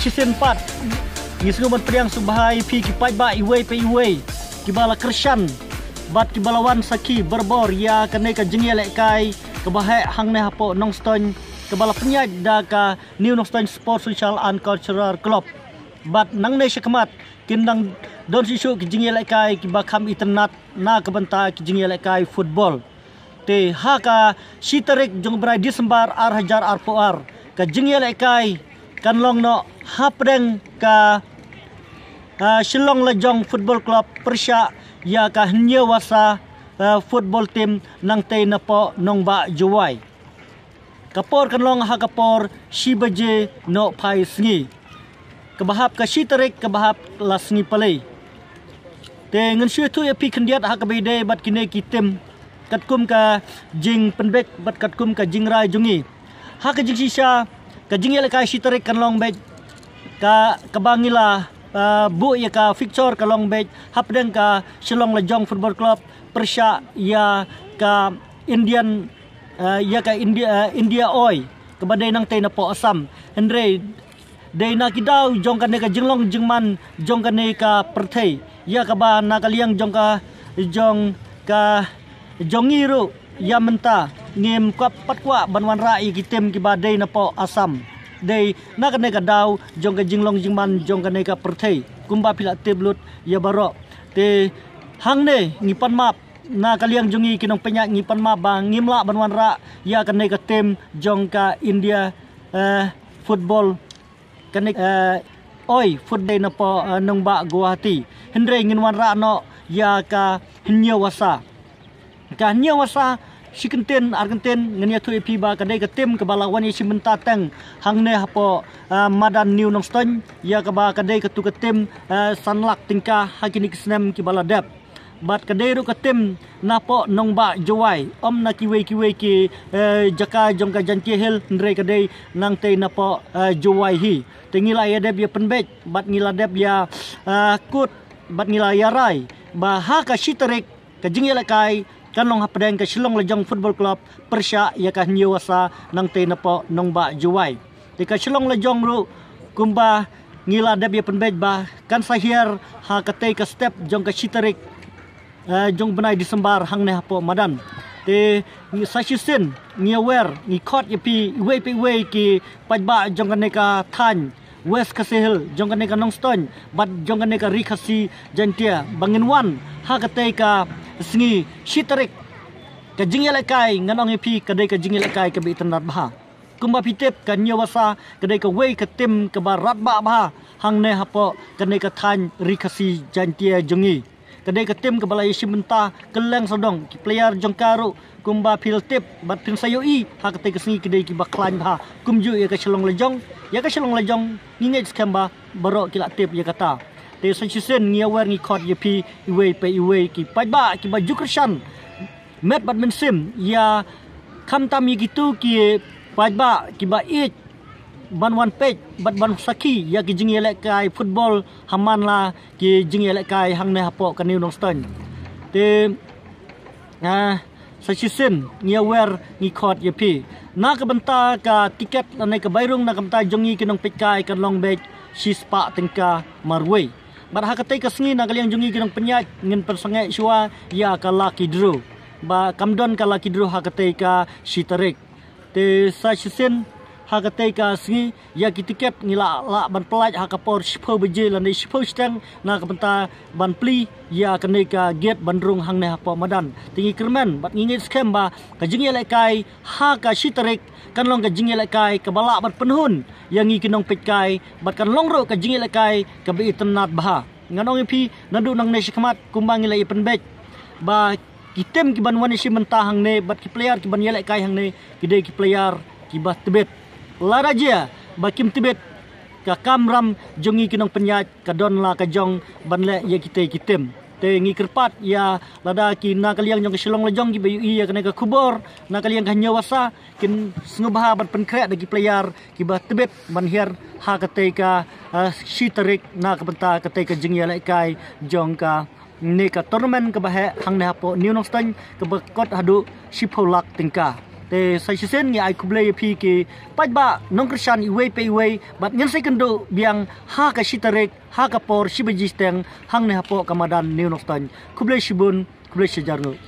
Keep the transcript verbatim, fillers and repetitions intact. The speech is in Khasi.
Shisien pat ngi sngewbha ban pdiang sngewbha ïa phi ki paidbah iwei pa iwei kiba la kyrshan bad kiba la wan sakhi barabor ïa kane ka jingïalehkai kaba heh hangne hapoh Nongstoiñ, kaba la pynïaid da ka New Nongstoiñ Sports Social and Cultural Club. Bad nangne shakhmat kin dang don shisha ki jingïalehkai kiba kham itynnad na ka bynta ki jingïalehkai football. Te ha ka shi tarik jong u bnai December ar hajar arphew ar, ka jingïalehkai kan long noh hapdeng ka, ah, Shillong Lajong Football Club pyrshah ïa ka Hynñiewasa, ah, football team nangtei napoh Nongbah Jowai. Ka por kan long ha ka por shi baje nohphai sngi, kaba hap ka shi tarik, kaba hap la sngi palei. Te ngan shu ïathuh ïa phi khyndiat ha kaba ïadei bad kine ki team, katkum ka jingpynbeit bad katkum ka jingrai jong ngi. Ha ka jingshisha, ka jingïalehkai shi tarik kan long beit ka, kaba ngi la, ah, buh ïa ka fixture ka long beit hapdeng ka Shillong Lajong Football Club pyrshah ïa ka Indian, ah, ïa ka India, ah, India Oil kaba dei nangtei napoh Assam. Hynrei dei na ki daw jong kane ka jinglong jingman jong kane ka pyrthei, ïa kaba na ka liang jong ka, jong ka, jong ngi ruh ïa mynta ngim kwah, pat kwah ban wanrah ïa ki team kiba dei napoh Assam. Dei na kane ka daw jong ka jinglong jingman jong kane ka pyrthei, kumba phi la tip lut ïa baroh. Te hangne ngi pan map, na ka liang jong ngi ki nongpynïaid ngi pan map ba ngim lah ban wanrah ïa kane ka team jong ka India, eh, football, kane, eh, Oil football napoh, eh, Nongbah Guwahati. Hynrei ngin wanrah noh ïa ka Hynñiewasa. Ka Hynñiewasa, shi kyntien ar kyntien ngan ïathuh ïa phi ba ka dei ka team kaba la wan ïashim bynta teng hangne hapoh, ah, madan New Nongstoiñ, ïa kaba ka dei katu ka team, ah, san lak tyngka ha kine ki snem kiba la dep. Bad ka dei ruh ka team napoh Nongbah Jowai, ym na kiwei kiwei ki, eh, jaka jong ka Jaintia Hills, hynrei ka dei nangtei napoh, eh, Jowai hi. Te ngi la ïa dep ïa pynbeit bad ngi la dep ïa, eh, kut bad ngi la ïa rai ba ha ka shi tarik ka jingïalehkai kan long hapdeng ka Shillong Lajong Football Club pyrshah ïa ka Hynñiewasa nangtei napoh Nongbah Jowai. Te ka Shillong Lajong ruh, kumba ngi la dep ïa pynbeit ba kan sa hiar ha katei ka step jong ka shi tarik, eh, jong u bnai December hangne hapoh madan. Te sa shisien ngi ïawer, ngi khot ïa phi iwei pa iwei ki paidbah jong kane ka thaiñ West Khasi Hills, jong kane ka Nongstoiñ bad jong kane ka Ri Khasi Jaintia, ba ngin wan ha katei ka sngi shi tarik. Ka jingïalehkai ngan ong ïa phi ka dei ka jingïalehkai kaba itynnad bha. Kumba phi tip, ka Hynñiewasa ka dei kawei ka team kaba radbah bha hangne hapoh kane ka thaiñ Ri Khasi Jaintia jong ngi. Ka dei ka team kaba la ïashim bynta kylleng sawdong, ki player jong ka ruh kumba phi la tip bad phin sa ïohi ha katei ka sngi, ki dei kiba khlaiñ bha kumjuh ïa ka Shillong Lajong. Ïa ka Shillong Lajong ngi ngeit skhem ba baroh ki la tip ïa kata. Te sa shisien ngi ïawer, ngi khot ïa phi iwei pa iwei ki paidbah kiba ju kyrshan met bad mynsiem ïa, khamtam ïa kitu ki paidbah kiba ïeit ban wan peit bad ban sakhi ïa ki jingïalehkai football ha man la ki jingïalehkai hangne hapoh ka New Nongstoiñ. Te, ah, sa shisien ngi ïawer, ngi khot ïa phi. Na ka bynta ka tiket lane ka bairung na ka bynta jong ngi ki nongpeitkai kan long beit shispah tyngka marwei. Bad ha katei ka sngi na ka liang jong ngi ki nongpynïaid ngin pynsangeh shuwa ïa ka lucky draw. Ba kam don ka lucky draw ha katei ka shi tarik. Te sa shisien ha katei ka sngi ïa ki tiket ngi la lah ban pyllait ha ka por shiphew baje lane shiphew shiteng na ka bynta ban plie ïa kane ka gate ban rung hangne hapoh madan. Te ngi kyrmen bad ngi ngeit skhem ba ka jingïalehkai ha ka shi tarik kan long ka jingïalehkai kaba lah ban pynhun ïa ngi ki nongpeitkai bad kan long ruh ka jingïalehkai kaba itynnad bha. Ngan ong ïa phi, naduh nangne shakhmat kumba ngi la ïa pynbeit ba ki team kiban wan ïashim bynta hangne bad ki player kiban ïalehkai hangne ki dei ki player kiba tbit. Lada jia ba kim tbit, ka kamram jong ngi ki nongpynïaid ka don la ka jong ban leh ïa kitei ki team. Te ngi kyrpad ïa lada ki na ka liang jong ka Shillong Lajong kiba ïohi ïa kane ka khubor na ka liang ka Hynñiewasa, kin sngewbha ban pynkhreh da ki player kiba tbit ban hiar ha katei ka, ah, shi tarik na ka bynta katei ka jingïalehkai jong kane ka tournament kaba heh hangne hapoh New Nongstoiñ kaba kot haduh shiphew lak tyngka. Te sa shisien ngi ai khublei ïa phi ki paidbah nongkyrshan iwei pa iwei bad ngin sa ïakynduh biang ha ka shi tarik ha ka por shi baje shiteng hangne hapoh ka madan New Nongstoiñ. Khublei shibun, khublei shihajar nguh.